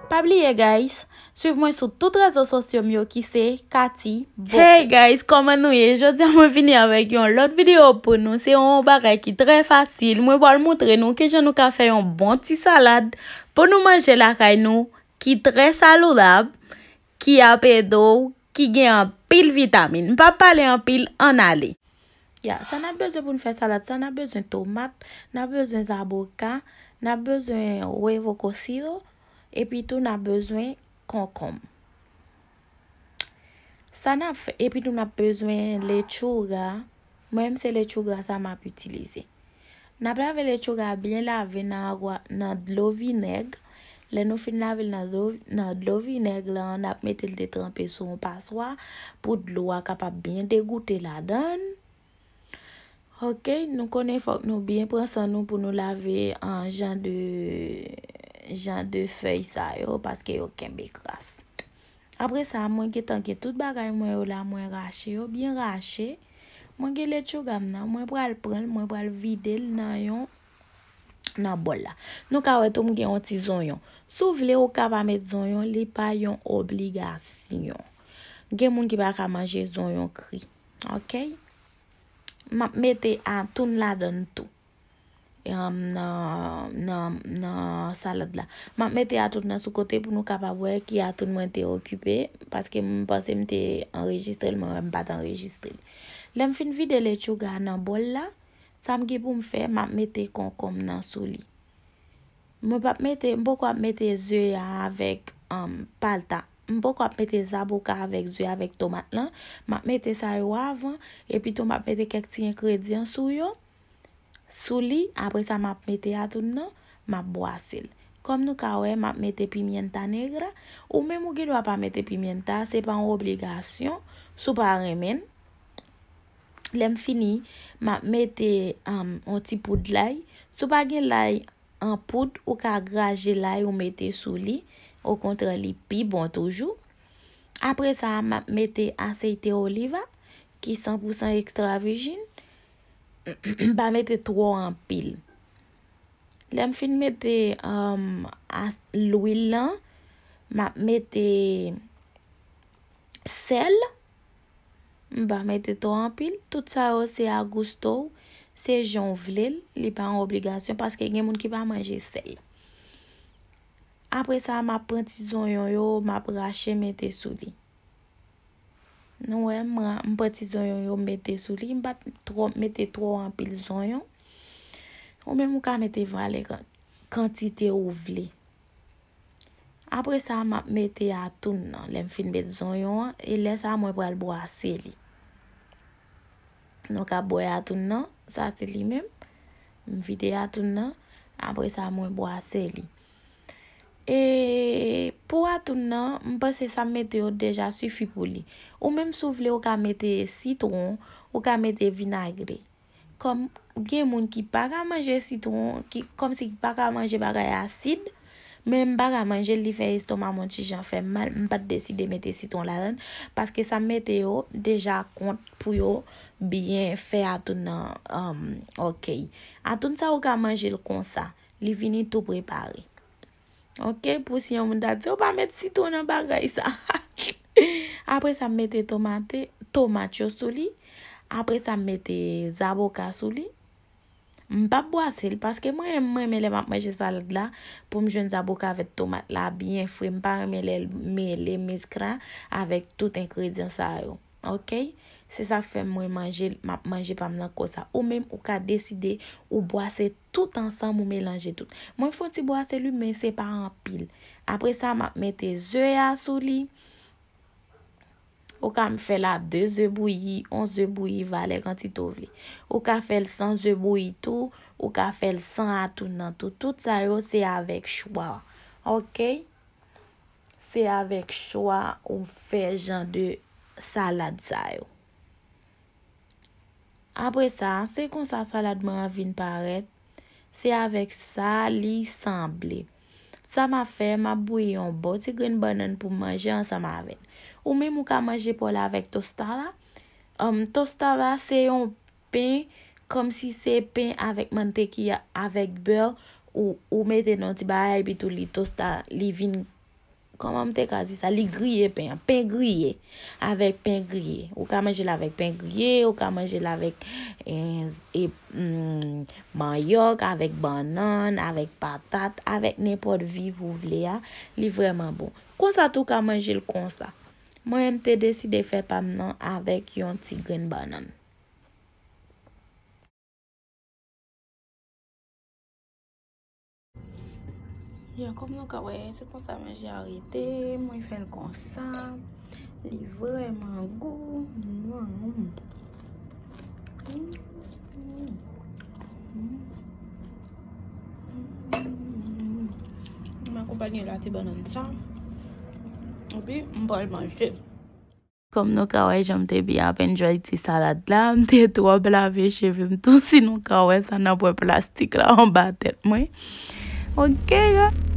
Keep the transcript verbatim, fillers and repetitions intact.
Pa bliye, guys, swiv mwen sou tout rezo sosyo m yo ki se Cathy Bocco. Hey guys, kòman nou ye? Jodi a mwen vini avèk yon lòt videyo pou nou. Se yon bagay ki trè fasil. Mwen pral montre nou kijan nou ka fè yon bon ti salad pou nou manje lakay nou, ki trè saludab, ki ap ede w, ki gen anpil vitamin. M p ap pale anpil, ann ale. Ya, sa n ap bezwen pou n fè salad sa, n ap bezwen tomat, n ap bezwen zaboka, n ap bezwen huevo cocido, epi tou n ap bezwen konkonm. Sa n ap fè, epi tou n ap bezwen lechuga. Mwen menm se lechuga sa m ap itilize. N ap lave lechuga a byen lave nan agwa, nan dlo vinèg. Lè nou fin lave l nan dlo, nan dlo vinèg lan, n ap mete l detranpe sou yon paswa pou dlo a kapab byen degoute ladan l. Ok, nou konnen fòk nou byen pran san nou pou nou lave an jan de, jan de fèy sa yo, paske yo kenbe kras. Apre sa, mwen gentan gen tout bagay mwen yo la, mwen rache yo, byen rache. Mwen gen lechuga m nan, mwen pral pran l, mwen pral vide l nan yon, nan bòl la. Nou ka wè tou m gen yon ti zonyon. Si w vle, ou ka pa met zonyon, li pa yon obligasyon. Gen moun ki pa ka manje zonyon kri. Ok? M ap mete atoun ladan l tou. Em, nan, nan, nan salad la. M ap mete atoun nan sou kote pou nou kapab wè ki atoun mwen te okipe, paske m panse m te anrejistre l, mwen wè m pa t anrejistre l. Lè m fin vide lechuga nan bòl la, sa m gen pou m fè, m ap mete konkonm nan sou li. Mwen p ap mete, m poko ap mete ze a avèk, em, palta. M poko ap mete zaboka avèk ze avèk tomat lan. M ap mete sa yo avan, epi tou m ap mete kèk ti engredyan sou yo, sou li. Apre sa, m ap mete atoun nan, m ap bwase l. Kòm nou ka wè, m ap mete pimienta negra. Ou menm ou gen dwa pa mete pimienta, se pa yon obligasyon si w pa renmen l. Lè m fini, m ap mete, em, yon ti poud lay. Si w pa gen lay an poud, ou ka graje lay ou mete sou li. Okontrè, li pi bon toujou. Apre sa, m ap mete aceite oliva, ki san pou san extra virgin. M pa mete twò anpil. Lè m fin mete, em, as-, lwil lan, m ap mete sèl. M pa mete twò anpil. Tout sa yo se a gusto w. Se jan w vle l. Li pa yon obligasyon paske gen moun ki pa manje sèl. Apre sa, m ap pran ti zonyon yo, m ap rache mete sou li. Nou wè, m ra-, m pran ti zonyon yo, m mete sou li. M pa t twò, mete twò anpil zonyon. Ou menm ou ka mete valè kan-, kantite ou vle. Apre sa, m ap mete atoun nan. Lè m fin met zonyon an, e lè sa a, mwen pral bwase li. Nou ka bwè atoun nan, sa se li menm. M vide atoun nan, apre sa, mwen bwase li. E pou atoun nan, m panse sa m mete yo deja sifi pou li. Ou menm si w vle, ou ka mete sitwon, ou ka mete vinagre. Kòm gen moun ki pa ka manje sitwon, ki kòmsi ki pa ka manje bagay asid, men m pa ka manje l, li fè estoma m yon ti jan fè m mal, m pa t deside mete sitwon ladan l, paske sa m mete yo deja kont pou yo byen fè atoun nan, um, ok. Atoun sa ou ka manje l konsa, li vini tou prepare. Ok, pou si yon moun ta di, "Ou pa met sitwon nan bagay sa." Apre sa, m mete tomate, tomat yo sou li. Apre sa, m mete zaboka sou li. M p ap bwase l, paske mwen, mwen renmen lè m ap manje salad la, pou m jwenn zaboka avèk tomat la byen fre. M pa renmen lè l mele, mezkla avèk tout engredyan sa yo. Ok? Se sa k fè mwen manje, m ap manje pa m nan konsa. Ou menm, ou ka deside, ou bwase tout ansanm, ou melanje tout. Mwen fè yon ti bwase li, men se pa anpil. Apre sa, m ap mete ze a sou li. Ou ka fè l a de ze bouyi, yon ze bouyi, valè kantite w vle. Ou ka fè l san ze bouyi tou, ou ka fè l san atoun nan tou. Tout sa yo, se avèk chwa. Ok? Se avèk chwa ou fè jan de salad sa yo. Apre sa, se konsa salad mwen an vin parèt. Se avèk sa li sanble. Sa m ap fè, m ap bouyi yon bon ti grenn bannann pou m manje ansanm avè l. Ou menm ou ka manje pa w la avèk tostada. Em, tostada se yon pen, kòmsi se pen avèk mantekiya, avèk bè, ou, ou mete nan yon ti bagay, epi tou li tosta, li vin Kòman m te ka di sa? Li griye pen an. Pen griye. Avèk pen griye. Ou ka manje l avèk pen griye, ou ka manje l avèk, eh, e, mm, manyòk, avèk bannann, avèk patat, avèk nenpòt viv ou vle a. Li vrèman bon. Konsa tou ou ka manje l konsa. Mwen, m te deside fè pa m nan avèk yon ti grenn bannann. Ya, kòm nou ka wè, se konsa manje a rete. Mwen fè l konsa. Li vrèman gou. Mm. Mm. Mm. M akonpanye l a ti bannann sa. Epi, m pral manje. Kòm nou ka wè, jan m te byen ap enjoy ti salad la, m te twò lave cheve m tou. Si nou ka wè sa, n ap wè plastik la anba tèt mwen. Ok, guys.